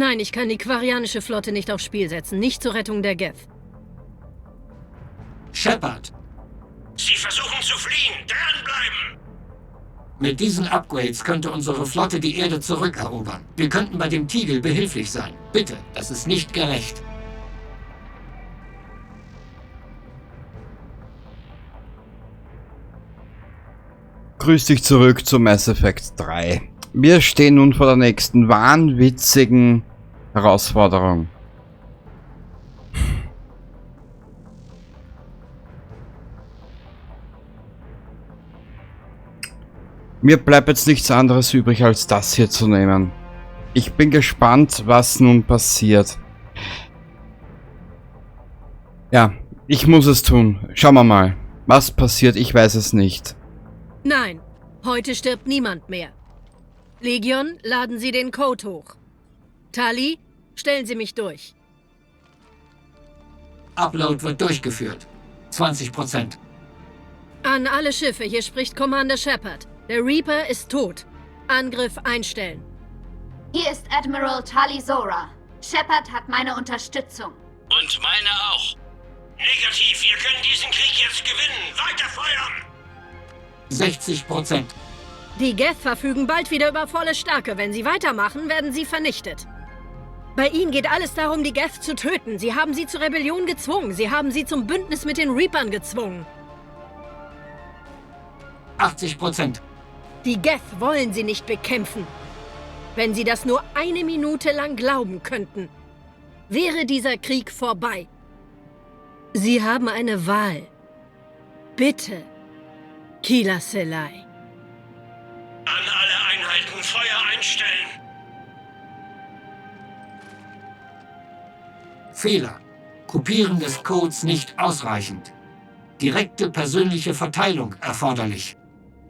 Nein, ich kann die quarianische Flotte nicht aufs Spiel setzen. Nicht zur Rettung der Geth. Shepard. Sie versuchen zu fliehen. Dranbleiben! Mit diesen Upgrades könnte unsere Flotte die Erde zurückerobern. Wir könnten bei dem Tiegel behilflich sein. Bitte, das ist nicht gerecht. Grüß dich zurück zu Mass Effect 3. Wir stehen nun vor der nächsten wahnwitzigen Herausforderung. Mir bleibt jetzt nichts anderes übrig, als das hier zu nehmen. Ich bin gespannt, was nun passiert. Ja, ich muss es tun. Schauen wir mal. Was passiert, ich weiß es nicht. Nein, heute stirbt niemand mehr. Legion, laden Sie den Code hoch. Tali, stellen Sie mich durch. Upload wird durchgeführt. 20%. An alle Schiffe, hier spricht Commander Shepard. Der Reaper ist tot. Angriff einstellen. Hier ist Admiral Tali Zora. Shepard hat meine Unterstützung. Und meine auch. Negativ, wir können diesen Krieg jetzt gewinnen. Weiter feuern! 60%. Die Geth verfügen bald wieder über volle Stärke. Wenn sie weitermachen, werden sie vernichtet. Bei ihnen geht alles darum, die Geth zu töten. Sie haben sie zur Rebellion gezwungen. Sie haben sie zum Bündnis mit den Reapern gezwungen. 80%. Die Geth wollen sie nicht bekämpfen. Wenn sie das nur eine Minute lang glauben könnten, wäre dieser Krieg vorbei. Sie haben eine Wahl. Bitte, Kila Selai. An alle Einheiten Feuer einstellen. Fehler. Kopieren des Codes nicht ausreichend. Direkte persönliche Verteilung erforderlich.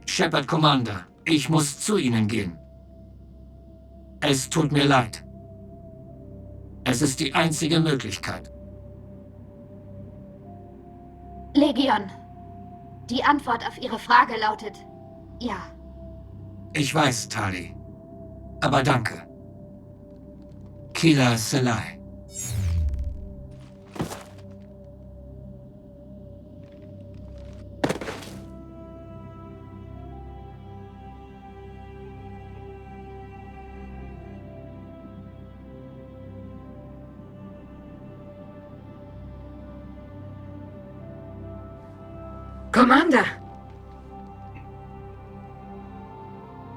Shepard Commander, ich muss zu Ihnen gehen. Es tut mir leid. Es ist die einzige Möglichkeit. Legion, die Antwort auf Ihre Frage lautet ja. Ich weiß, Tali. Aber danke. Kila Selai. Commander!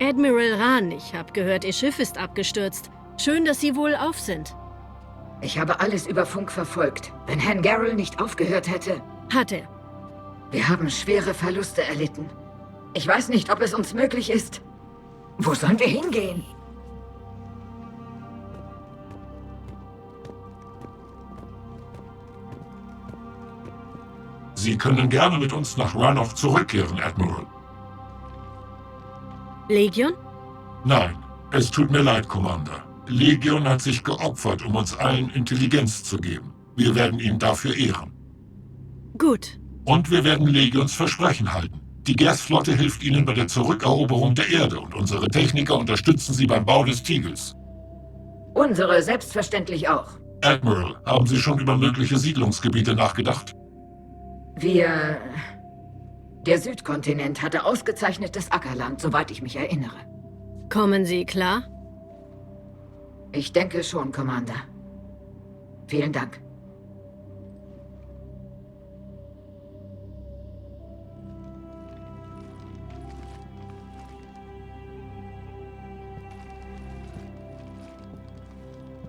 Admiral Rahn, ich habe gehört, Ihr Schiff ist abgestürzt. Schön, dass Sie wohl auf sind. Ich habe alles über Funk verfolgt. Wenn Han'Gerrel nicht aufgehört hätte... Hat er. Wir haben schwere Verluste erlitten. Ich weiß nicht, ob es uns möglich ist. Wo sollen wir hingehen? Sie können gerne mit uns nach Rannoch zurückkehren, Admiral. Legion? Nein, es tut mir leid, Commander. Legion hat sich geopfert, um uns allen Intelligenz zu geben. Wir werden ihn dafür ehren. Gut. Und wir werden Legions Versprechen halten. Die Geth-Flotte hilft ihnen bei der Zurückeroberung der Erde und unsere Techniker unterstützen sie beim Bau des Tigels. Unsere selbstverständlich auch. Admiral, haben Sie schon über mögliche Siedlungsgebiete nachgedacht? Der Südkontinent hatte ausgezeichnetes Ackerland, soweit ich mich erinnere. Kommen Sie klar? Ich denke schon, Commander. Vielen Dank.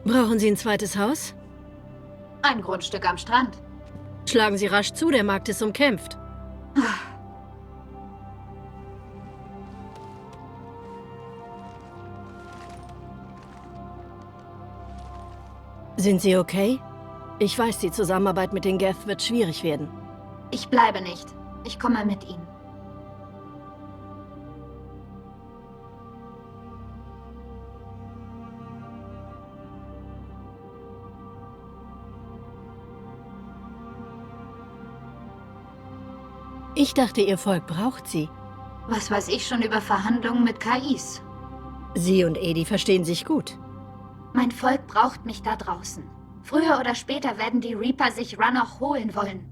Brauchen Sie ein zweites Haus? Ein Grundstück am Strand. Schlagen Sie rasch zu, der Markt ist umkämpft. Sind Sie okay? Ich weiß, die Zusammenarbeit mit den Geth wird schwierig werden. Ich bleibe nicht. Ich komme mit Ihnen. Ich dachte, Ihr Volk braucht Sie. Was weiß ich schon über Verhandlungen mit KIs? Sie und Edi verstehen sich gut. Mein Volk braucht mich da draußen. Früher oder später werden die Reaper sich Rannoch holen wollen.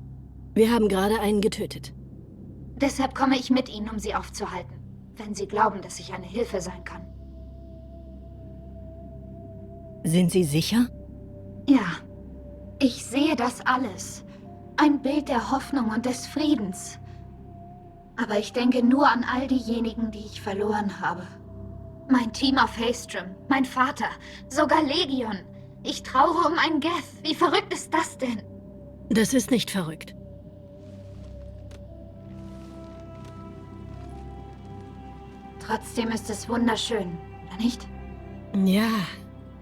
Wir haben gerade einen getötet. Deshalb komme ich mit Ihnen, um sie aufzuhalten. Wenn Sie glauben, dass ich eine Hilfe sein kann. Sind Sie sicher? Ja. Ich sehe das alles. Ein Bild der Hoffnung und des Friedens. Aber ich denke nur an all diejenigen, die ich verloren habe. Mein Team auf Haestrom, mein Vater, sogar Legion. Ich trauere um einen Geth. Wie verrückt ist das denn? Das ist nicht verrückt. Trotzdem ist es wunderschön, oder nicht? Ja,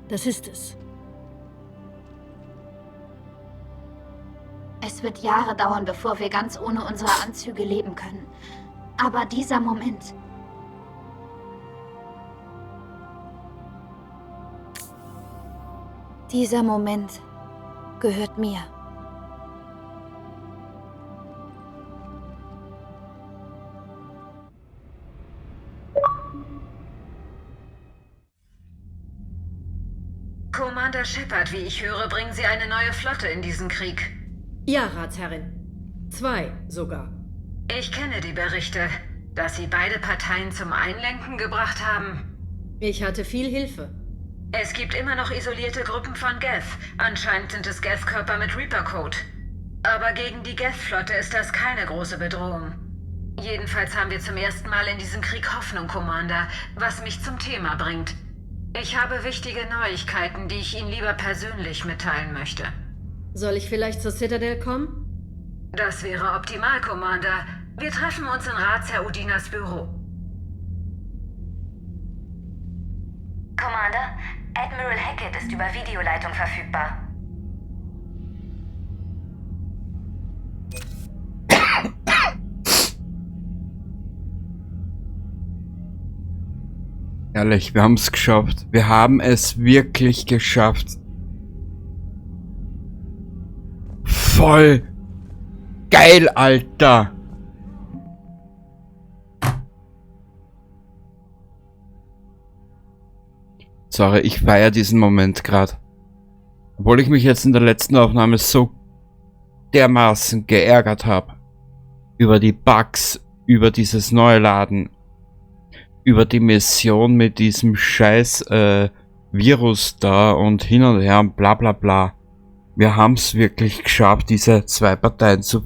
das ist es. Es wird Jahre dauern, bevor wir ganz ohne unsere Anzüge leben können. Aber dieser Moment. Dieser Moment gehört mir. Commander Shepard, wie ich höre, bringen Sie eine neue Flotte in diesen Krieg. Ja, Ratsherrin. 2 sogar. Ich kenne die Berichte, dass Sie beide Parteien zum Einlenken gebracht haben. Ich hatte viel Hilfe. Es gibt immer noch isolierte Gruppen von Geth. Anscheinend sind es Geth-Körper mit Reaper-Code. Aber gegen die Geth-Flotte ist das keine große Bedrohung. Jedenfalls haben wir zum ersten Mal in diesem Krieg Hoffnung, Commander, was mich zum Thema bringt. Ich habe wichtige Neuigkeiten, die ich Ihnen lieber persönlich mitteilen möchte. Soll ich vielleicht zur Citadel kommen? Das wäre optimal, Commander. Wir treffen uns in Ratsherr Udinas Büro. Commander, Admiral Hackett ist über Videoleitung verfügbar. Ehrlich, wir haben es geschafft. Wir haben es wirklich geschafft. Voll geil, Alter. Sorry, ich feiere diesen Moment grad. Obwohl ich mich jetzt in der letzten Aufnahme so dermaßen geärgert hab. Über die Bugs, über dieses Neuladen, über die Mission mit diesem scheiß Virus da und hin und her und bla bla bla. Wir haben's wirklich geschafft, diese zwei Parteien zu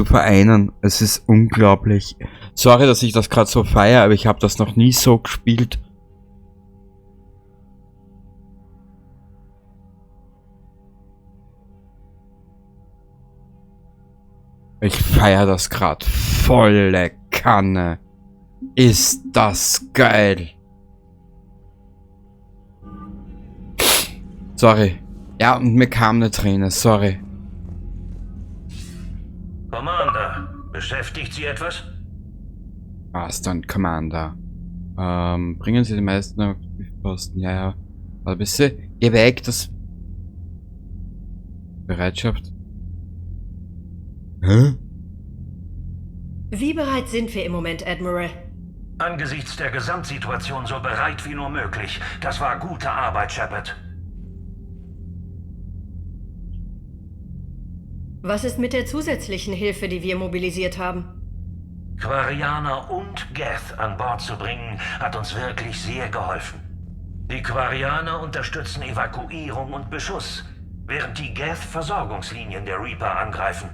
vereinen. Es ist unglaublich. Sorry, dass ich das grad so feiere, aber ich hab das noch nie so gespielt. Ich feier das grad volle Kanne. Ist das geil. Sorry. Ja, und mir kam eine Träne, sorry. Commander, beschäftigt Sie etwas? Was dann, Commander? Bringen Sie die meisten Aktivposten, ja, ja. Aber bisschen, geh weg, das... Bereitschaft. Hä? Wie bereit sind wir im Moment, Admiral? Angesichts der Gesamtsituation so bereit wie nur möglich. Das war gute Arbeit, Shepard. Was ist mit der zusätzlichen Hilfe, die wir mobilisiert haben? Quarianer und Geth an Bord zu bringen, hat uns wirklich sehr geholfen. Die Quarianer unterstützen Evakuierung und Beschuss, während die Geth Versorgungslinien der Reaper angreifen.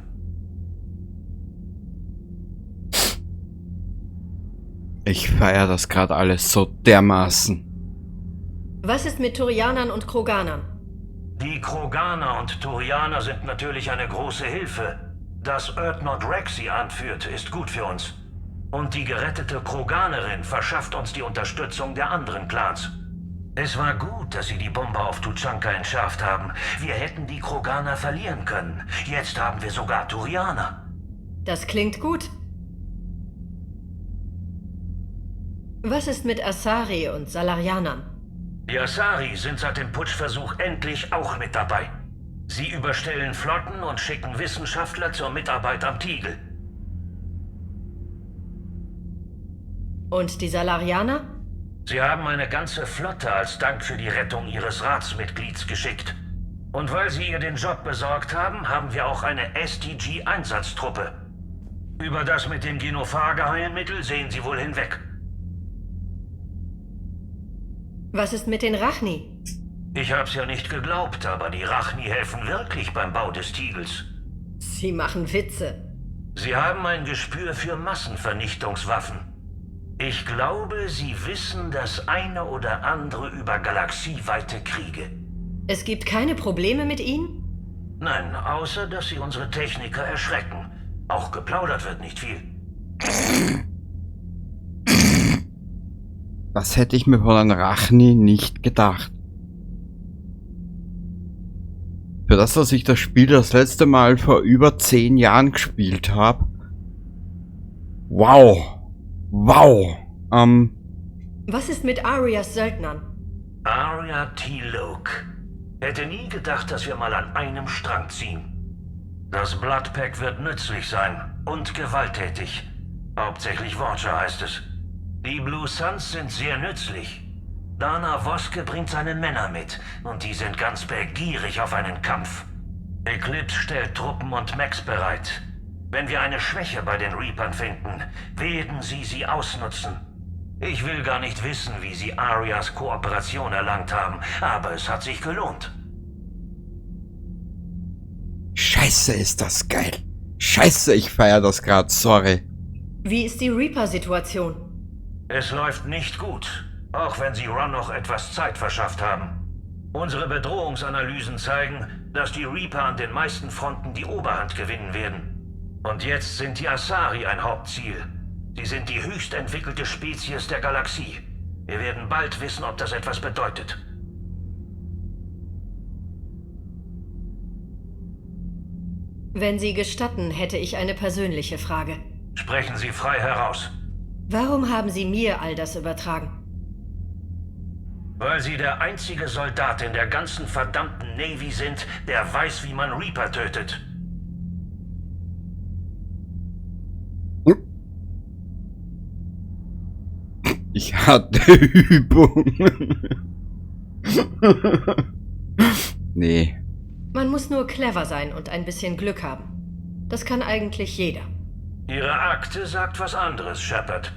Ich feiere das grad alles so dermaßen. Was ist mit Turianern und Kroganern? Die Kroganer und Turianer sind natürlich eine große Hilfe. Dass Urdnot Wrex sie anführt, ist gut für uns. Und die gerettete Kroganerin verschafft uns die Unterstützung der anderen Clans. Es war gut, dass sie die Bombe auf Tuchanka entschärft haben. Wir hätten die Kroganer verlieren können. Jetzt haben wir sogar Turianer. Das klingt gut. Was ist mit Asari und Salarianern? Die Asari sind seit dem Putschversuch endlich auch mit dabei. Sie überstellen Flotten und schicken Wissenschaftler zur Mitarbeit am Tigel. Und die Salarianer? Sie haben eine ganze Flotte als Dank für die Rettung ihres Ratsmitglieds geschickt. Und weil sie ihr den Job besorgt haben, haben wir auch eine STG-Einsatztruppe. Über das mit dem Genophage-Heilmittel sehen sie wohl hinweg. Was ist mit den Rachni? Ich hab's ja nicht geglaubt, aber die Rachni helfen wirklich beim Bau des Tigels. Sie machen Witze. Sie haben ein Gespür für Massenvernichtungswaffen. Ich glaube, sie wissen das eine oder andere über galaxieweite Kriege. Es gibt keine Probleme mit ihnen? Nein, außer dass sie unsere Techniker erschrecken. Auch geplaudert wird nicht viel. Das hätte ich mir von den Rachni nicht gedacht. Für das, dass ich das Spiel das letzte Mal vor über 10 Jahren gespielt habe. Wow. Wow. Was ist mit Arias Söldnern? Aria T'Loak. Hätte nie gedacht, dass wir mal an einem Strang ziehen. Das Bloodpack wird nützlich sein und gewalttätig. Hauptsächlich Vorcha heißt es. Die Blue Suns sind sehr nützlich. Darna Voske bringt seine Männer mit und die sind ganz begierig auf einen Kampf. Eclipse stellt Truppen und Mechs bereit. Wenn wir eine Schwäche bei den Reapern finden, werden sie sie ausnutzen. Ich will gar nicht wissen, wie sie Arias Kooperation erlangt haben, aber es hat sich gelohnt. Scheiße, ist das geil. Scheiße, ich feiere das grad, sorry. Wie ist die Reaper-Situation? Es läuft nicht gut, auch wenn sie Rannoch etwas Zeit verschafft haben. Unsere Bedrohungsanalysen zeigen, dass die Reaper an den meisten Fronten die Oberhand gewinnen werden. Und jetzt sind die Asari ein Hauptziel. Sie sind die höchst entwickelte Spezies der Galaxie. Wir werden bald wissen, ob das etwas bedeutet. Wenn Sie gestatten, hätte ich eine persönliche Frage. Sprechen Sie frei heraus. Warum haben Sie mir all das übertragen? Weil Sie der einzige Soldat in der ganzen verdammten Navy sind, der weiß, wie man Reaper tötet. Ich hatte Übung. Nee. Man muss nur clever sein und ein bisschen Glück haben. Das kann eigentlich jeder. Ihre Akte sagt was anderes, Shepard.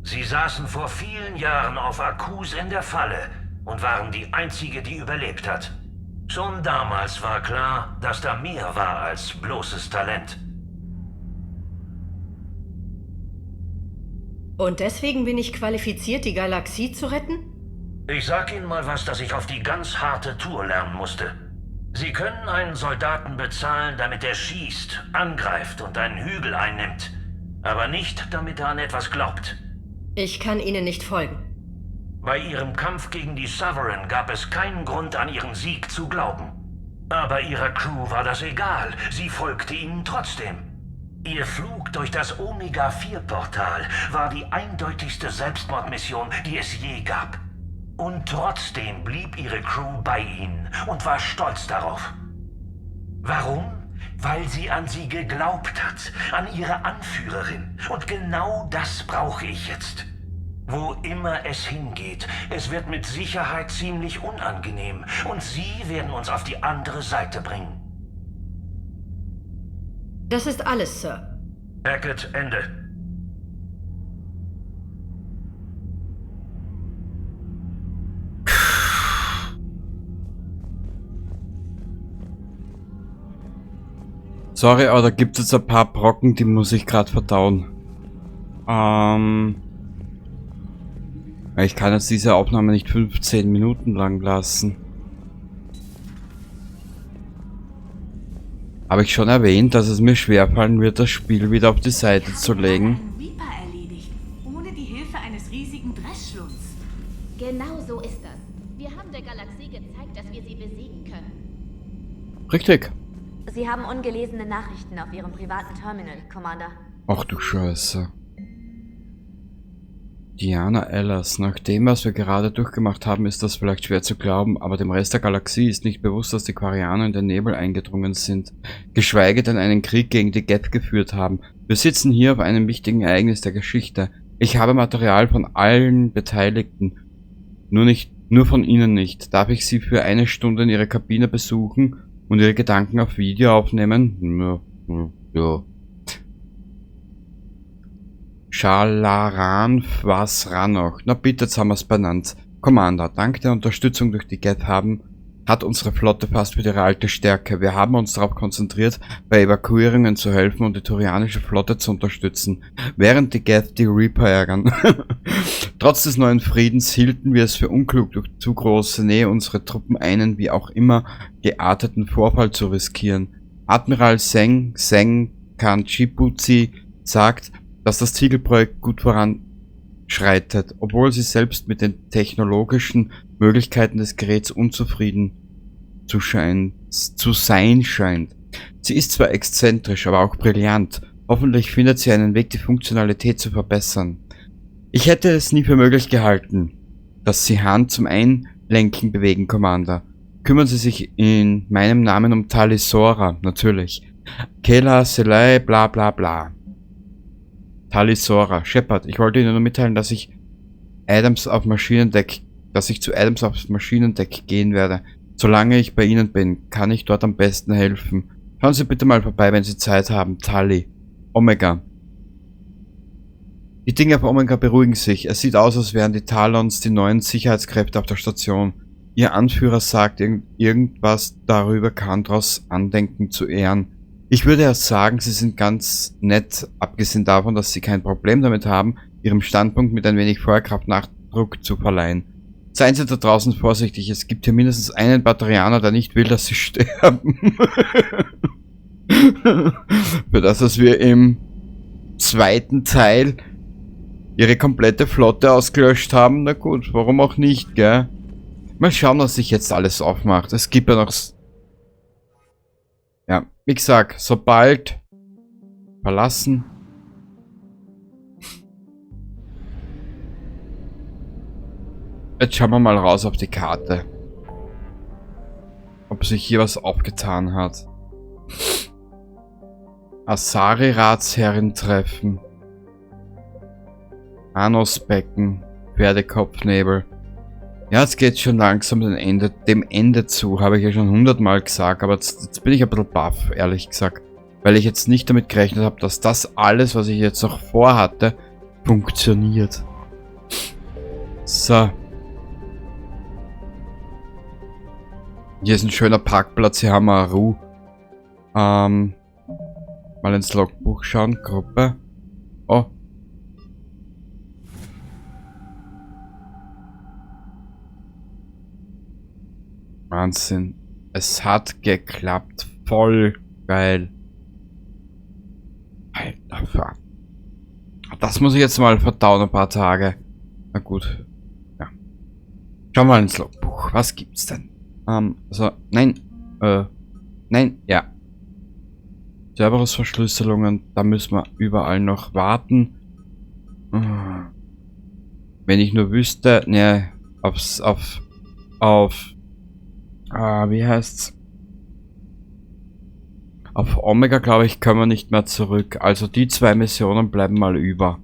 Sie saßen vor vielen Jahren auf Akuze in der Falle und waren die einzige, die überlebt hat. Schon damals war klar, dass da mehr war als bloßes Talent. Und deswegen bin ich qualifiziert, die Galaxie zu retten? Ich sag Ihnen mal was, das ich auf die ganz harte Tour lernen musste. Sie können einen Soldaten bezahlen, damit er schießt, angreift und einen Hügel einnimmt. Aber nicht, damit er an etwas glaubt. Ich kann Ihnen nicht folgen. Bei ihrem Kampf gegen die Sovereign gab es keinen Grund, an ihren Sieg zu glauben. Aber ihrer Crew war das egal. Sie folgte ihnen trotzdem. Ihr Flug durch das Omega-4-Portal war die eindeutigste Selbstmordmission, die es je gab. Und trotzdem blieb ihre Crew bei ihnen und war stolz darauf. Warum? Weil sie an sie geglaubt hat, an ihre Anführerin. Und genau das brauche ich jetzt. Wo immer es hingeht, es wird mit Sicherheit ziemlich unangenehm. Und sie werden uns auf die andere Seite bringen. Das ist alles, Sir. Hackett, Ende. Sorry, aber da gibt es jetzt ein paar Brocken, die muss ich grad verdauen. Ich kann jetzt diese Aufnahme nicht 15 Minuten lang lassen. Habe ich schon erwähnt, dass es mir schwerfallen wird, das Spiel wieder auf die Seite zu legen? Einen Reaper erledigt, ohne die Hilfe eines riesigen Dreschlunds. Genau so ist das. Wir haben der Galaxie gezeigt, dass wir sie besiegen können. Richtig. Sie haben ungelesene Nachrichten auf Ihrem privaten Terminal, Commander. Ach du Scheiße. Diana Ellis, nach dem, was wir gerade durchgemacht haben, ist das vielleicht schwer zu glauben, aber dem Rest der Galaxie ist nicht bewusst, dass die Quarianer in den Nebel eingedrungen sind, geschweige denn einen Krieg gegen die Geth geführt haben. Wir sitzen hier auf einem wichtigen Ereignis der Geschichte. Ich habe Material von allen Beteiligten. Nur von Ihnen nicht. Darf ich Sie für eine Stunde in Ihrer Kabine besuchen und Ihre Gedanken auf Video aufnehmen? Ja. Schalaran Wasranoch. Na bitte, jetzt haben wir's benannt. Commander, dank der Unterstützung durch die Geth hat unsere Flotte fast wieder ihre alte Stärke. Wir haben uns darauf konzentriert, bei Evakuierungen zu helfen und die turianische Flotte zu unterstützen, während die Geth die Reaper ärgern. Trotz des neuen Friedens hielten wir es für unklug, durch zu große Nähe unsere Truppen einen wie auch immer gearteten Vorfall zu riskieren. Admiral Seng Seng Kanchibuzi sagt, dass das Tiegelprojekt gut voranschreitet, obwohl sie selbst mit den technologischen Möglichkeiten des Geräts unzufrieden zu sein scheint. Sie ist zwar exzentrisch, aber auch brillant. Hoffentlich findet sie einen Weg, die Funktionalität zu verbessern. Ich hätte es nie für möglich gehalten, dass Sie Han zum Einlenken bewegen, Commander. Kümmern Sie sich in meinem Namen um Tali'Zorah, natürlich. Kela, Selai, bla bla bla. Tali'Zorah, Shepard, ich wollte Ihnen nur mitteilen, dass ich zu Adams aufs Maschinendeck gehen werde. Solange ich bei Ihnen bin, kann ich dort am besten helfen. Schauen Sie bitte mal vorbei, wenn Sie Zeit haben. Tali. Omega. Die Dinge auf Omega beruhigen sich. Es sieht aus, als wären die Talons die neuen Sicherheitskräfte auf der Station. Ihr Anführer sagt irgendwas darüber, Kandros Andenken zu ehren. Ich würde ja sagen, sie sind ganz nett, abgesehen davon, dass sie kein Problem damit haben, ihrem Standpunkt mit ein wenig Feuerkraft Nachdruck zu verleihen. Seien Sie da draußen vorsichtig, es gibt hier mindestens einen Batarianer, der nicht will, dass sie sterben. Für das, dass wir im zweiten Teil ihre komplette Flotte ausgelöscht haben, na gut, warum auch nicht, gell? Mal schauen, was sich jetzt alles aufmacht. Es gibt ja noch... Ja, wie gesagt, sobald verlassen. Jetzt schauen wir mal raus auf die Karte. Ob sich hier was aufgetan hat. Asari-Ratsherrin treffen. Anosbecken. Pferdekopfnebel. Ja, jetzt geht's schon langsam dem Ende zu, habe ich ja schon 100-mal gesagt, aber jetzt bin ich ein bisschen baff, ehrlich gesagt. Weil ich jetzt nicht damit gerechnet habe, dass das alles, was ich jetzt noch vorhatte, funktioniert. So. Hier ist ein schöner Parkplatz, hier haben wir Ruhe. Mal ins Logbuch schauen, Gruppe. Oh. Wahnsinn. Es hat geklappt. Voll geil. Alter, fuck. Das muss ich jetzt mal verdauen, ein paar Tage. Na gut. Ja. Schauen wir mal ins Logbuch. Was gibt's denn? Also, nein. Nein, ja. Cerberus-Verschlüsselungen, da müssen wir überall noch warten. Wenn ich nur wüsste, ne, auf, wie heißt's? Auf Omega, glaube ich, können wir nicht mehr zurück. Also die zwei Missionen bleiben mal über.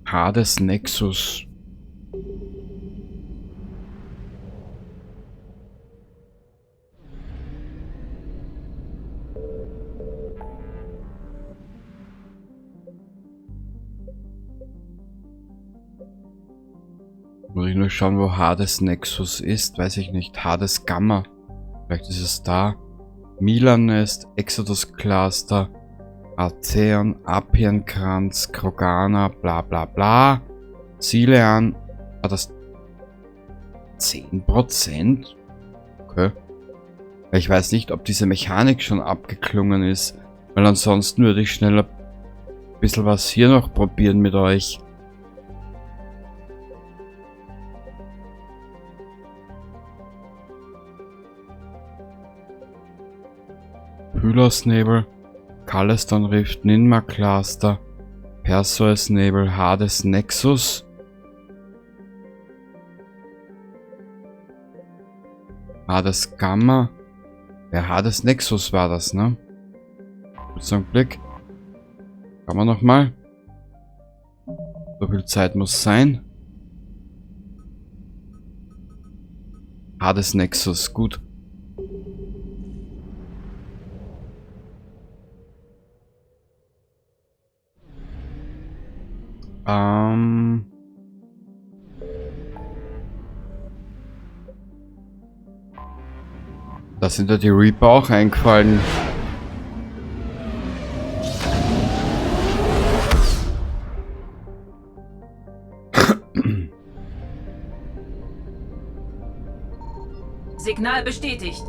Hades Nexus. Muss ich nur schauen, wo Hades Nexus ist. Weiß ich nicht. Hades Gamma. Vielleicht ist es da. Milanest, Exodus Cluster, Atheon, Apienkranz, Krogana, bla bla bla. Silean. Hat das 10%? Okay. Ich weiß nicht, ob diese Mechanik schon abgeklungen ist. Weil ansonsten würde ich schneller ein bisschen was hier noch probieren mit euch. Hylosnebel, Caleston Rift, Ninmah Cluster, Perseus Nebel, Hades Nexus. Hades Gamma. Ja, Hades Nexus war das, ne? Kurz einen Blick. Kann man noch mal. So viel Zeit muss sein. Hades Nexus, gut. Da sind ja die Reaper auch eingefallen. Signal bestätigt.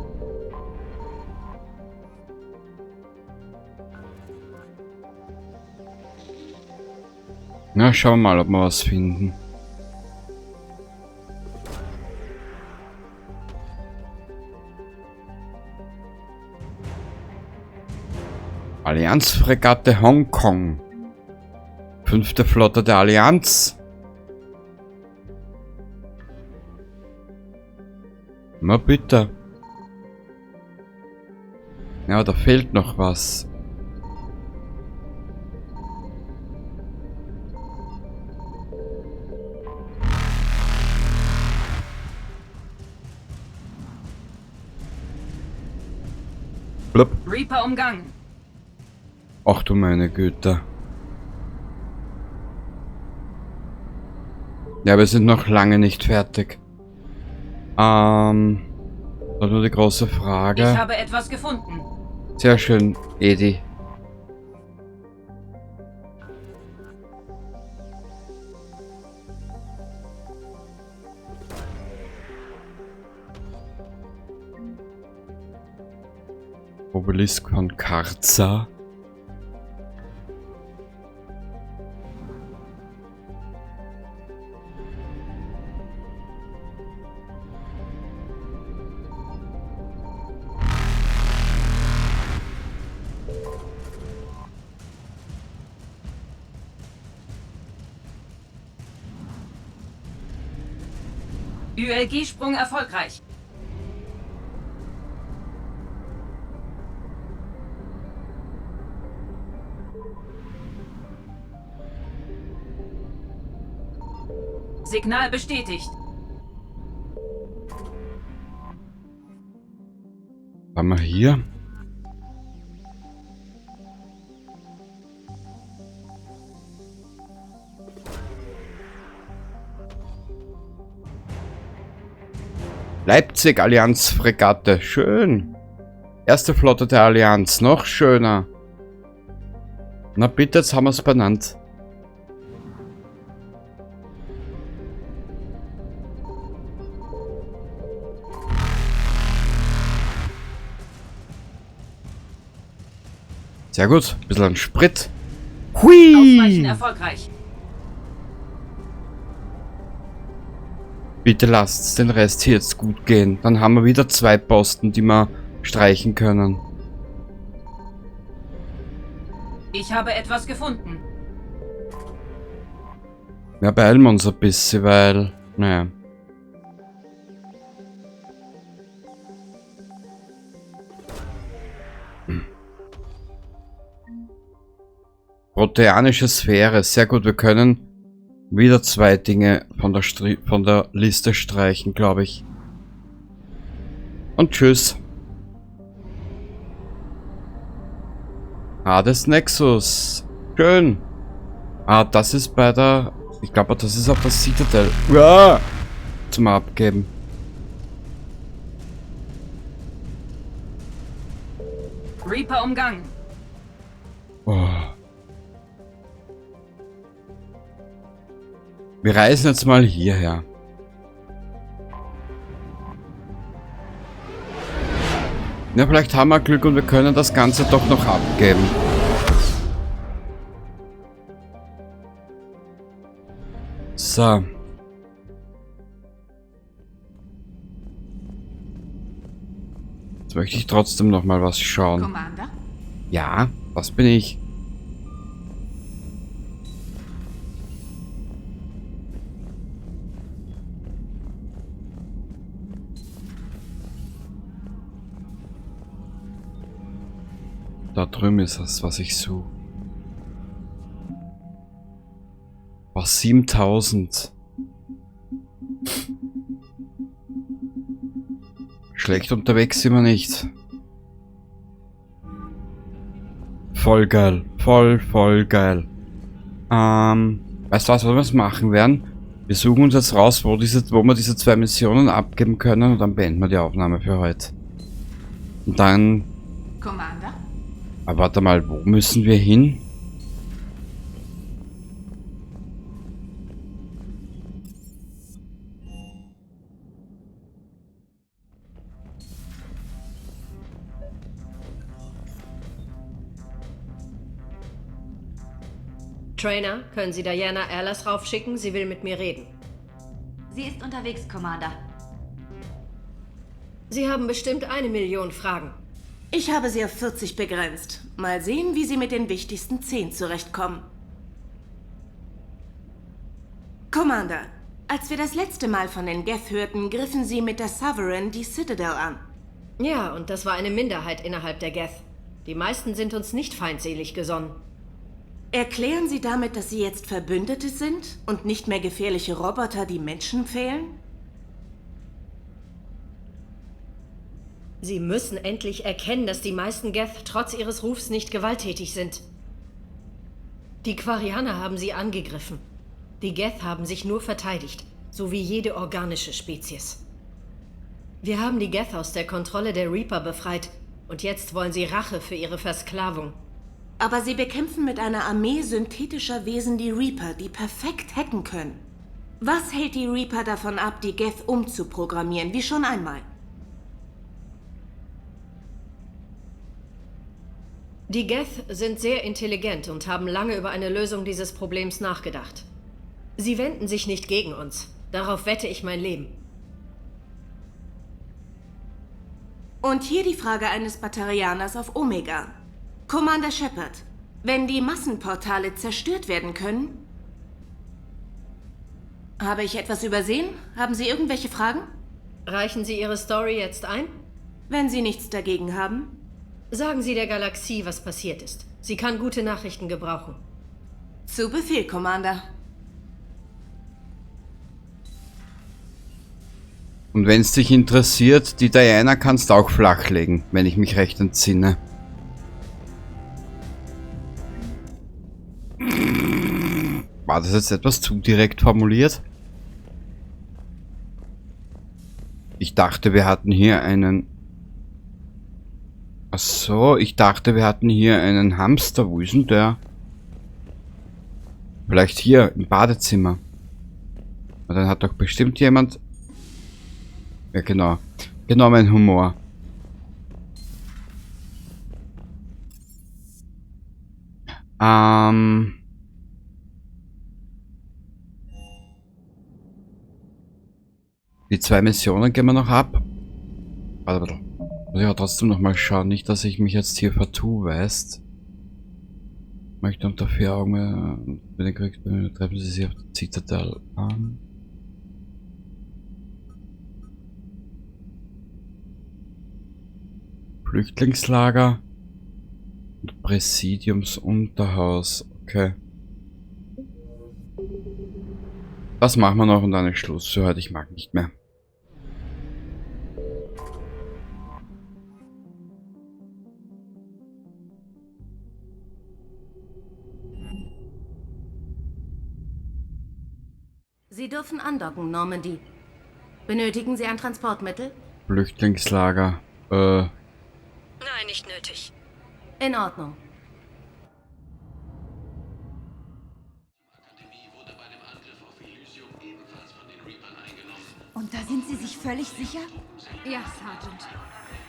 Na, schauen wir mal, ob wir was finden. Allianz-Fregatte Hongkong. 5. Flotte der Allianz. Na bitte. Ja, da fehlt noch was. Blub. Reaper umgangen. Ach du meine Güte. Ja, wir sind noch lange nicht fertig. Da nur die große Frage. Ich habe etwas gefunden. Sehr schön, Edi. Obelisk von Karza. ULG-Sprung erfolgreich. Signal bestätigt. Haben wir hier? Leipzig Allianz Fregatte. Schön. Erste Flotte der Allianz. Noch schöner. Na bitte, jetzt haben wir's benannt. Sehr gut. Ein bisschen an Sprit. Hui! Ausweichen erfolgreich. Bitte lasst den Rest hier jetzt gut gehen. Dann haben wir wieder 2 Posten, die wir streichen können. Ich habe etwas gefunden. Ja, beeilen wir uns ein bisschen, weil... Naja. Proteanische Sphäre. Sehr gut, wir können wieder 2 Dinge von der Liste streichen, glaub ich. Und tschüss. Hades Nexus. Schön. Ah, das ist bei der... Ich glaube, das ist auf der Citadel. Uah! Zum Abgeben. Reaper umgangen. Oh. Wir reisen jetzt mal hierher. Ja, vielleicht haben wir Glück und wir können das Ganze doch noch abgeben. So. Jetzt möchte ich trotzdem noch mal was schauen. Commander? Ja, was bin ich? Da drüben ist das, was ich suche. Was, 7000. Schlecht unterwegs sind wir nicht. Voll geil. Voll geil. Weißt du was, was wir jetzt machen werden? Wir suchen uns jetzt raus, wo wir diese 2 Missionen abgeben können und dann beenden wir die Aufnahme für heute. Und dann... Commander? Aber warte mal, wo müssen wir hin? Trainer, können Sie Diana Erlers raufschicken? Sie will mit mir reden. Sie ist unterwegs, Commander. Sie haben bestimmt 1 Million Fragen. Ich habe sie auf 40 begrenzt. Mal sehen, wie Sie mit den wichtigsten 10 zurechtkommen. Commander, als wir das letzte Mal von den Geth hörten, griffen sie mit der Sovereign die Citadel an. Ja, und das war eine Minderheit innerhalb der Geth. Die meisten sind uns nicht feindselig gesonnen. Erklären Sie damit, dass Sie jetzt Verbündete sind und nicht mehr gefährliche Roboter, die Menschen pfählen? Sie müssen endlich erkennen, dass die meisten Geth trotz ihres Rufs nicht gewalttätig sind. Die Quarianer haben sie angegriffen. Die Geth haben sich nur verteidigt, so wie jede organische Spezies. Wir haben die Geth aus der Kontrolle der Reaper befreit und jetzt wollen sie Rache für ihre Versklavung. Aber sie bekämpfen mit einer Armee synthetischer Wesen die Reaper, die perfekt hacken können. Was hält die Reaper davon ab, die Geth umzuprogrammieren, wie schon einmal? Die Geth sind sehr intelligent und haben lange über eine Lösung dieses Problems nachgedacht. Sie wenden sich nicht gegen uns. Darauf wette ich mein Leben. Und hier die Frage eines Batarianers auf Omega. Commander Shepard, wenn die Massenportale zerstört werden können... Habe ich etwas übersehen? Haben Sie irgendwelche Fragen? Reichen Sie Ihre Story jetzt ein? Wenn Sie nichts dagegen haben. Sagen Sie der Galaxie, was passiert ist. Sie kann gute Nachrichten gebrauchen. Zu Befehl, Commander. Und wenn's dich interessiert, die Diana kannst du auch flachlegen, wenn ich mich recht entsinne. War das jetzt etwas zu direkt formuliert? Ich dachte, wir hatten hier einen... Ach so, ich dachte, wir hatten hier einen Hamster. Wo ist denn der? Vielleicht hier im Badezimmer. Und dann hat doch bestimmt jemand... Ja, genau. Genau mein Humor. Die 2 Missionen gehen wir noch ab. Warte, warte. Muss ich aber trotzdem noch mal schauen. Nicht, dass ich mich jetzt hier vertue, weißt. Möchte unter 4 Augen mit den Krieg treffen Sie sich auf der Zitadelle an. Flüchtlingslager und Präsidiumsunterhaus. Okay. Das machen wir noch und dann ist Schluss für heute. Ich mag nicht mehr. Sie dürfen andocken, Normandy. Benötigen Sie ein Transportmittel? Flüchtlingslager. Nein, nicht nötig. In Ordnung. Und da sind Sie sich völlig sicher? Ja, Sergeant.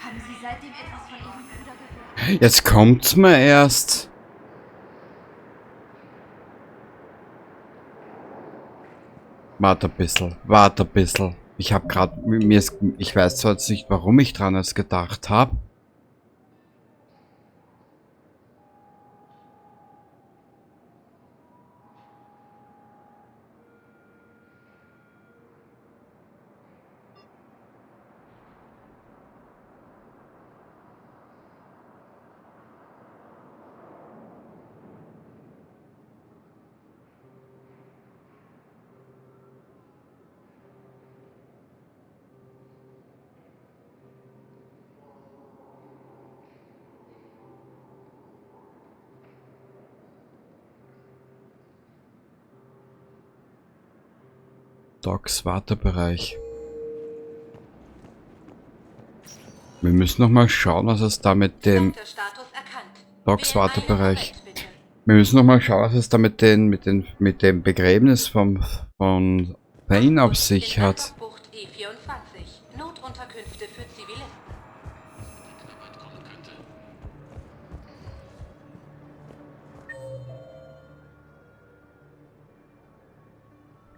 Haben Sie seitdem etwas von Ihrem Bruder gehört? Jetzt kommt's mir erst. Warte ein bisschen, warte ein bisschen. Ich hab grad, mir ist, ich weiß zwar jetzt nicht, warum ich dran erst gedacht hab. Docs Wartebereich. Wir müssen noch mal schauen, was es da mit dem Docs Wartebereich. Wir müssen noch mal schauen, was es da mit dem Begräbnis von Thane auf sich hat. Bucht E24. Notunterkünfte für Zivilisten.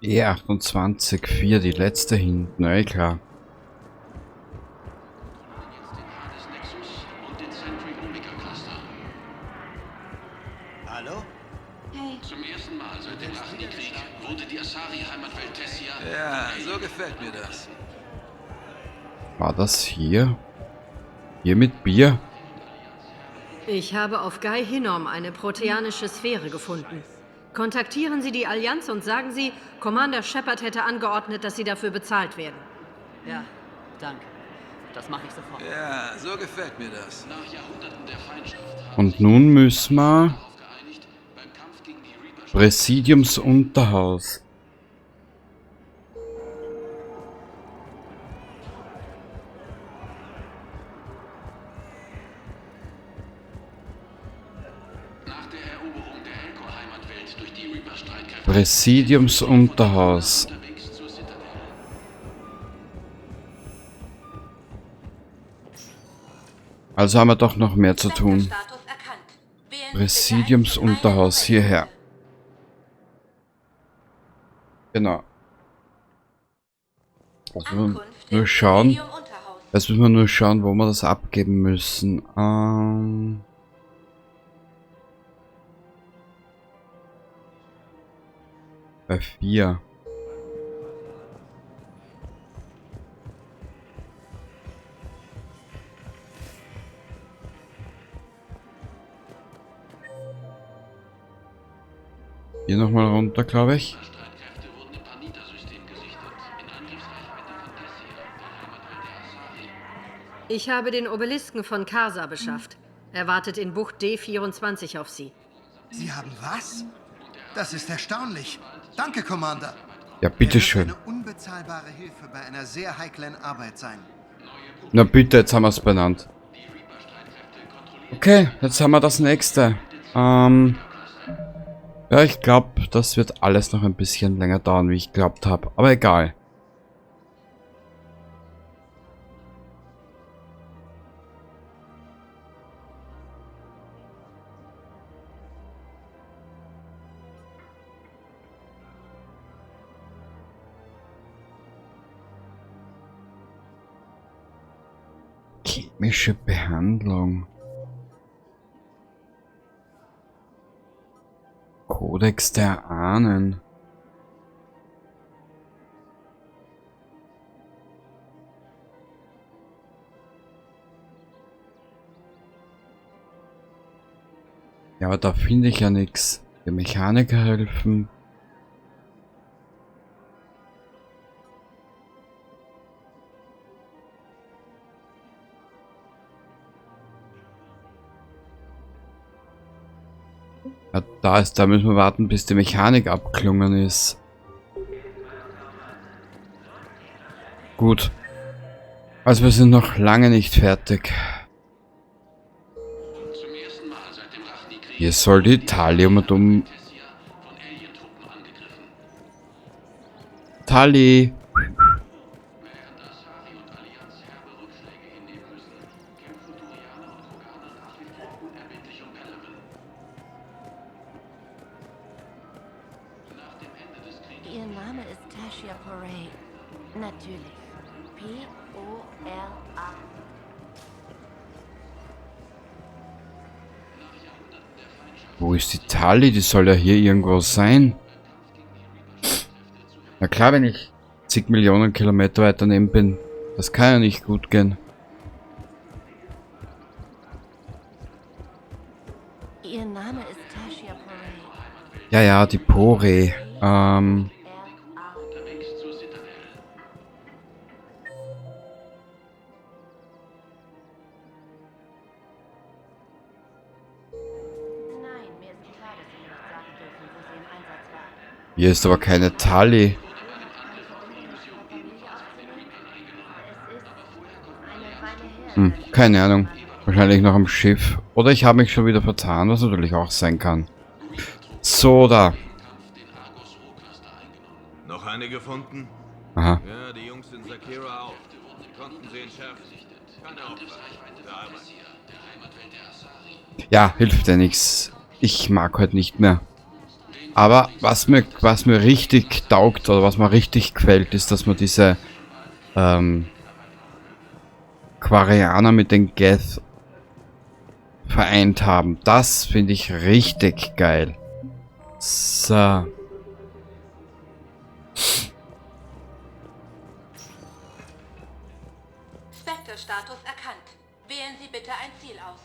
E28, 4, die letzte hinten, na eh klar. Hallo? Hey. Zum ersten Mal seit dem Rachni-Krieg wurde die Asari-Heimatwelt Tessia. Ja, so gefällt mir das. War das hier? Hier mit Bier? Ich habe auf Gai Hinnom eine proteanische Sphäre gefunden. Kontaktieren Sie die Allianz und sagen Sie, Commander Shepard hätte angeordnet, dass Sie dafür bezahlt werden. Ja, danke. Das mache ich sofort. Ja, so gefällt mir das. Nach Jahrhunderten der Feindschaft. Und nun müssen wir Präsidiums Unterhaus. Präsidiums Unterhaus. Also haben wir doch noch mehr zu tun. Präsidiums Unterhaus hierher. Genau. Also nur schauen. Jetzt müssen wir nur schauen, wo wir das abgeben müssen. Bei 4. Hier nochmal runter, glaube ich. Ich habe den Obelisken von Karsa beschafft. Er wartet in Bucht D24 auf Sie. Sie haben was? Das ist erstaunlich. Danke, Commander. Ja, bitteschön. Er wird eine unbezahlbare Hilfe bei einer sehr heiklen Arbeit sein. Na bitte, jetzt haben wir es benannt. Okay, jetzt haben wir das nächste. Ja, ich glaube, das wird alles noch ein bisschen länger dauern, wie ich geglaubt habe. Aber egal. Chemische Behandlung. Kodex der Ahnen. Ja, aber da finde ich ja nichts. Dem Mechaniker helfen. Ja, da müssen wir warten, bis die Mechanik abgeklungen ist. Gut. Also wir sind noch lange nicht fertig. Hier soll die Tali um und um. Tali! Ihr Name ist Tashia Poray. Natürlich. P-O-R-A. Wo ist die Tali? Die soll ja hier irgendwo sein. Na klar, wenn ich zig Millionen Kilometer weiter daneben bin. Das kann ja nicht gut gehen. Ihr Name ist Tashia Poray. Ja, ja, die Pore. Hier ist aber keine Tali. Keine Ahnung. Wahrscheinlich noch am Schiff. Oder ich habe mich schon wieder vertan, was natürlich auch sein kann. So, da. Noch eine gefunden? Aha. Ja, die Jungs in Zakira auch. Konnten sie entschärfen. Keine Opfer. Gute Arbeit. Ja, hilft ja nichts. Ich mag heute nicht mehr. Aber was mir richtig taugt oder was mir richtig gefällt, ist, dass man diese Quarianer mit den Geth vereint haben. Das finde ich richtig geil. So. Spectre-Status erkannt. Wählen Sie bitte ein Ziel aus.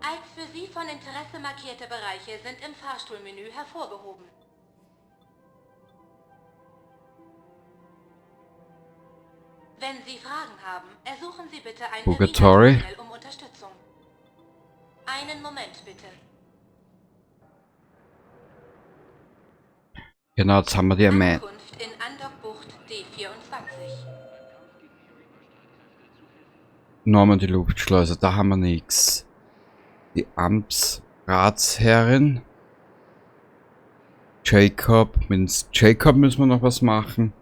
Als für Sie von Interesse markierte Bereiche sind im Fahrstuhlmenü hervorgehoben. Wenn Sie Fragen haben, ersuchen Sie bitte ein Purgatory. um Unterstützung. Einen Moment bitte. Genau, jetzt haben wir die Armee. Ankunft in Andockbucht D24. Norman die Luftschleuse, da haben wir nichts. Die Amtsratsherrin. Jacob, mit Jacob müssen wir noch was machen.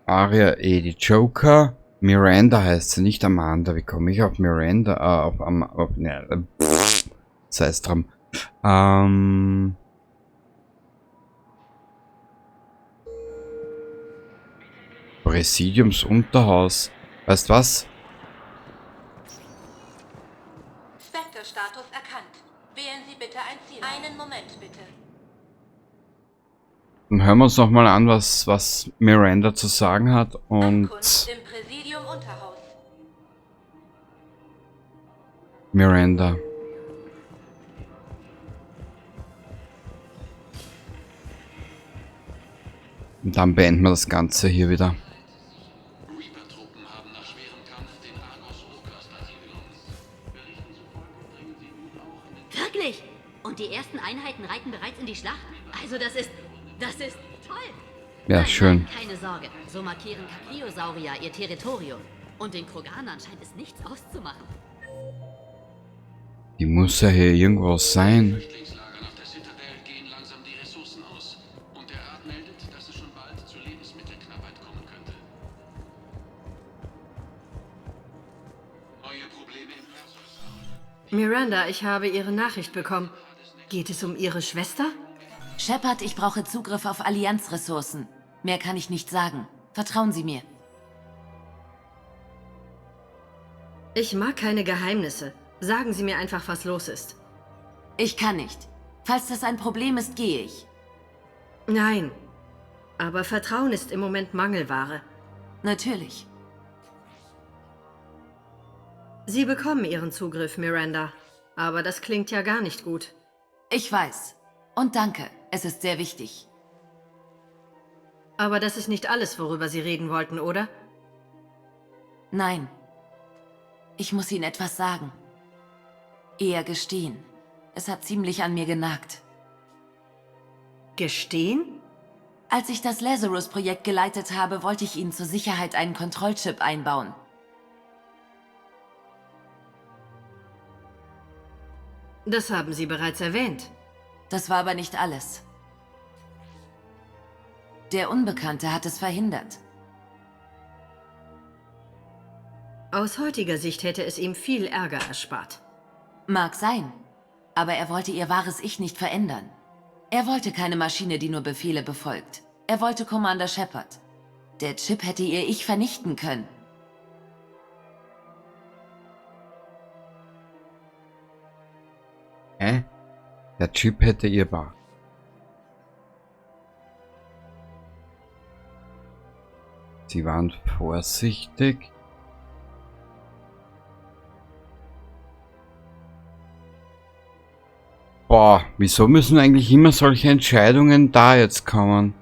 Aria, die Joker. Miranda heißt sie, nicht Amanda. Wie komme ich auf Miranda? Sei es drum. Präsidiumsunterhaus. Weißt was? Spectre-Status erkannt. Wählen Sie bitte ein Ziel. Einen Moment bitte. Dann hören wir uns nochmal an, was Miranda zu sagen hat und Ankunft im Präsidium Unterhaus. Miranda. Und dann beenden wir das Ganze hier wieder. Wirklich? Und die ersten Einheiten reiten bereits in die Schlacht? Also das ist toll. Ja, Nein, schön. Nein, keine Sorge. So markieren Kakliosaurier ihr Territorium. Und den Kroganern scheint es nichts auszumachen. Die muss ja hier irgendwo sein. Miranda, ich habe Ihre Nachricht bekommen. Geht es um Ihre Schwester? Shepard, ich brauche Zugriff auf Allianzressourcen. Mehr kann ich nicht sagen. Vertrauen Sie mir. Ich mag keine Geheimnisse. Sagen Sie mir einfach, was los ist. Ich kann nicht. Falls das ein Problem ist, gehe ich. Nein. Aber Vertrauen ist im Moment Mangelware. Natürlich. Sie bekommen Ihren Zugriff, Miranda. Aber das klingt ja gar nicht gut. Ich weiß. Und danke. Es ist sehr wichtig. Aber das ist nicht alles, worüber Sie reden wollten, oder? Nein. Ich muss Ihnen etwas sagen. Eher gestehen. Es hat ziemlich an mir genagt. Gestehen? Als ich das Lazarus-Projekt geleitet habe, wollte ich Ihnen zur Sicherheit einen Kontrollchip einbauen. Das haben Sie bereits erwähnt. Das war aber nicht alles. Der Unbekannte hat es verhindert. Aus heutiger Sicht hätte es ihm viel Ärger erspart. Mag sein, aber er wollte ihr wahres Ich nicht verändern. Er wollte keine Maschine, die nur Befehle befolgt. Er wollte Commander Shepard. Der Chip hätte ihr Ich vernichten können. Hä? Der Chip hätte ihr wahr. Sie waren vorsichtig. Boah, wieso müssen eigentlich immer solche Entscheidungen da jetzt kommen?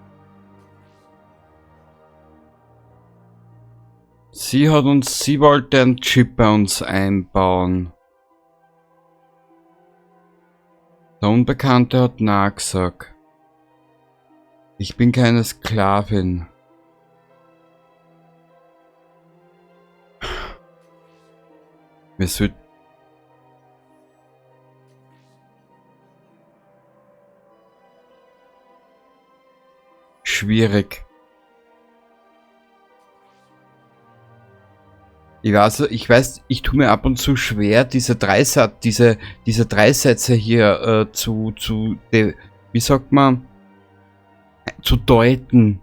Sie wollte einen Chip bei uns einbauen. Der Unbekannte hat nachgesagt. Ich bin keine Sklavin. Mir wird schwierig. Ich weiß, ich tue mir ab und zu schwer, diese drei Sätze hier wie sagt man, zu deuten.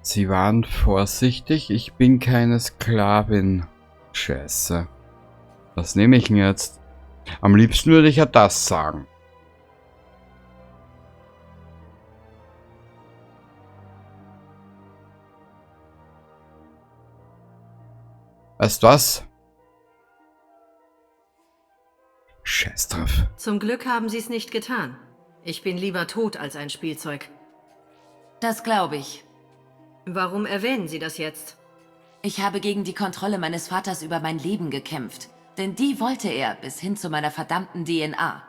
Sie waren vorsichtig, ich bin keine Sklavin. Scheiße. Was nehme ich denn jetzt? Am liebsten würde ich ja das sagen. Weißt du was? Scheiß drauf. Zum Glück haben sie es nicht getan. Ich bin lieber tot als ein Spielzeug. Das glaube ich. Warum erwähnen Sie das jetzt? Ich habe gegen die Kontrolle meines Vaters über mein Leben gekämpft. Denn die wollte er, bis hin zu meiner verdammten DNA.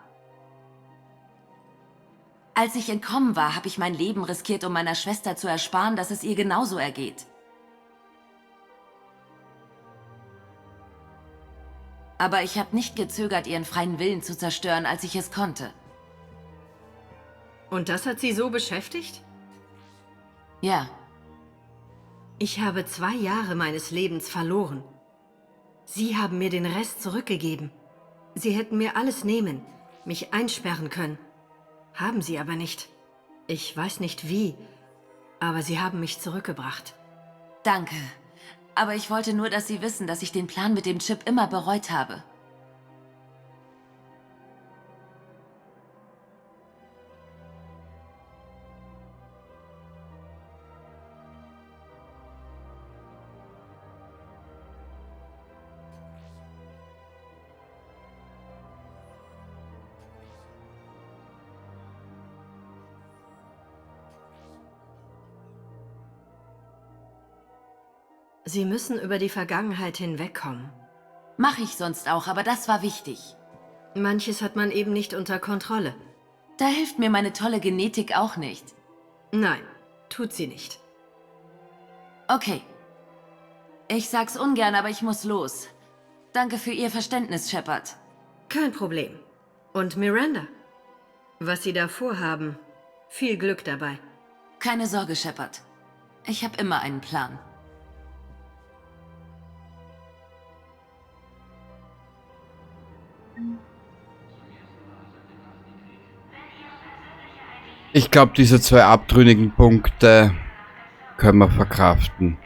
Als ich entkommen war, habe ich mein Leben riskiert, um meiner Schwester zu ersparen, dass es ihr genauso ergeht. Aber ich habe nicht gezögert, ihren freien Willen zu zerstören, als ich es konnte. Und das hat Sie so beschäftigt? Ja. Ich habe 2 Jahre meines Lebens verloren. Sie haben mir den Rest zurückgegeben. Sie hätten mir alles nehmen, mich einsperren können. Haben sie aber nicht. Ich weiß nicht wie, aber sie haben mich zurückgebracht. Danke. Aber ich wollte nur, dass Sie wissen, dass ich den Plan mit dem Chip immer bereut habe. Sie müssen über die Vergangenheit hinwegkommen. Mach ich sonst auch, aber das war wichtig. Manches hat man eben nicht unter Kontrolle. Da hilft mir meine tolle Genetik auch nicht. Nein, tut sie nicht. Okay. Ich sag's ungern, aber ich muss los. Danke für Ihr Verständnis, Shepard. Kein Problem. Und Miranda? Was Sie da vorhaben, viel Glück dabei. Keine Sorge, Shepard. Ich habe immer einen Plan. Ich glaube, diese 2 abtrünnigen Punkte können wir verkraften.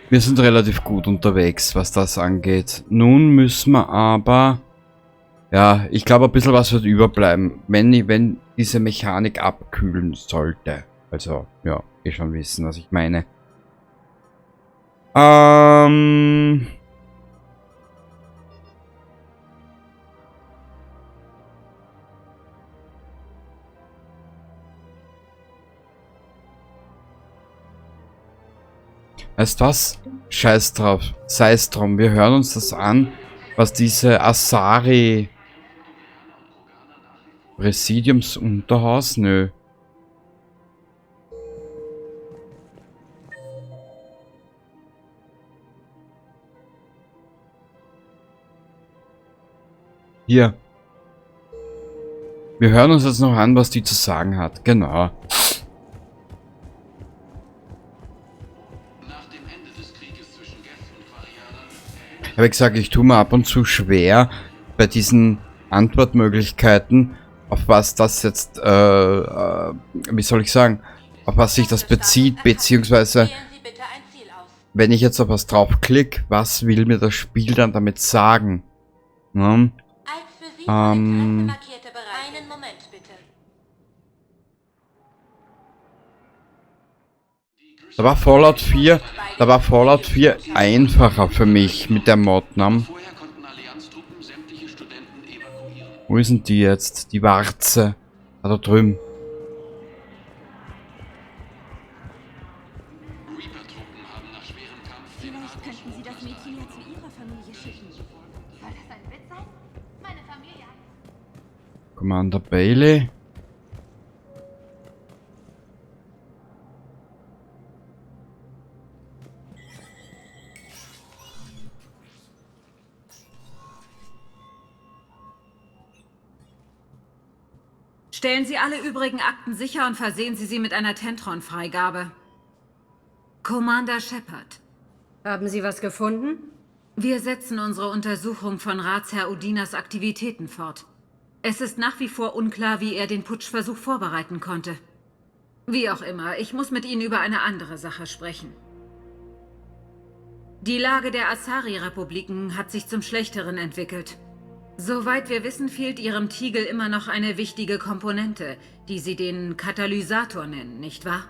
Wir sind relativ gut unterwegs, was das angeht. Nun müssen wir aber... Ja, ich glaube, ein bisschen was wird überbleiben, wenn diese Mechanik abkühlen sollte. Also, ja, ihr schon wissen, was ich meine. Weißt du was? Scheiß drauf. Sei's drum. Wir hören uns das an, was diese Asari Präsidiums Unterhaus? Nö. Hier. Wir hören uns jetzt noch an, was die zu sagen hat. Genau. Ich habe gesagt, ich tue mir ab und zu schwer bei diesen Antwortmöglichkeiten, auf was das jetzt, wie soll ich sagen, auf was sich das bezieht, beziehungsweise wenn ich jetzt auf was draufklick, was will mir das Spiel dann damit sagen? Ne? Da war Fallout 4, da war Fallout 4 einfacher für mich mit der Mod, ne? Wo ist denn die jetzt? Die Warze. Ah, da drüben. Vielleicht könnten Sie das Mädchen ja zu Ihrer Familie schicken. Soll das ein Witz sein? Meine Familie hat Commander Bailey. Stellen Sie alle übrigen Akten sicher und versehen Sie sie mit einer Tentron-Freigabe. Commander Shepard. Haben Sie was gefunden? Wir setzen unsere Untersuchung von Ratsherr Udinas Aktivitäten fort. Es ist nach wie vor unklar, wie er den Putschversuch vorbereiten konnte. Wie auch immer, ich muss mit Ihnen über eine andere Sache sprechen. Die Lage der Asari-Republiken hat sich zum Schlechteren entwickelt. Soweit wir wissen, fehlt Ihrem Tiegel immer noch eine wichtige Komponente, die Sie den Katalysator nennen, nicht wahr?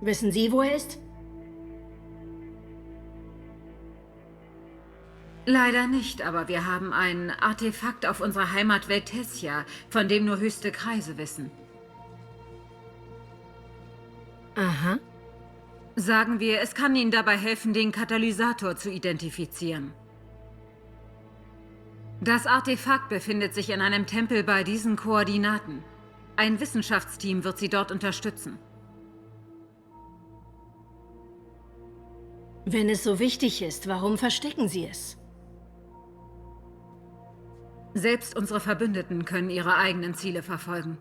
Wissen Sie, wo er ist? Leider nicht, aber wir haben ein Artefakt auf unserer Heimatwelt Tessia, von dem nur höchste Kreise wissen. Aha. Sagen wir, es kann Ihnen dabei helfen, den Katalysator zu identifizieren. Das Artefakt befindet sich in einem Tempel bei diesen Koordinaten. Ein Wissenschaftsteam wird Sie dort unterstützen. Wenn es so wichtig ist, warum verstecken Sie es? Selbst unsere Verbündeten können ihre eigenen Ziele verfolgen.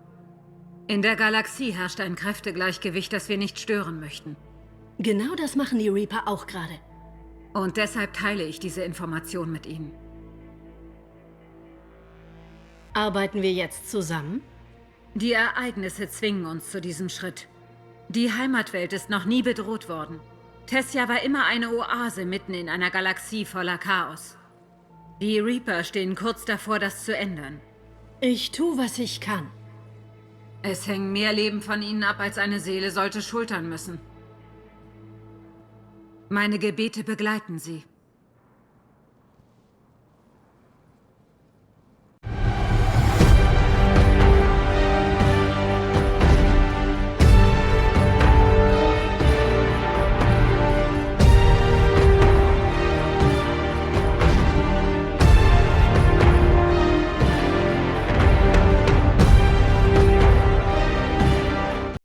In der Galaxie herrscht ein Kräftegleichgewicht, das wir nicht stören möchten. Genau das machen die Reaper auch gerade. Und deshalb teile ich diese Information mit Ihnen. Arbeiten wir jetzt zusammen? Die Ereignisse zwingen uns zu diesem Schritt. Die Heimatwelt ist noch nie bedroht worden. Tessia war immer eine Oase mitten in einer Galaxie voller Chaos. Die Reaper stehen kurz davor, das zu ändern. Ich tue, was ich kann. Es hängen mehr Leben von ihnen ab, als eine Seele sollte schultern müssen. Meine Gebete begleiten sie.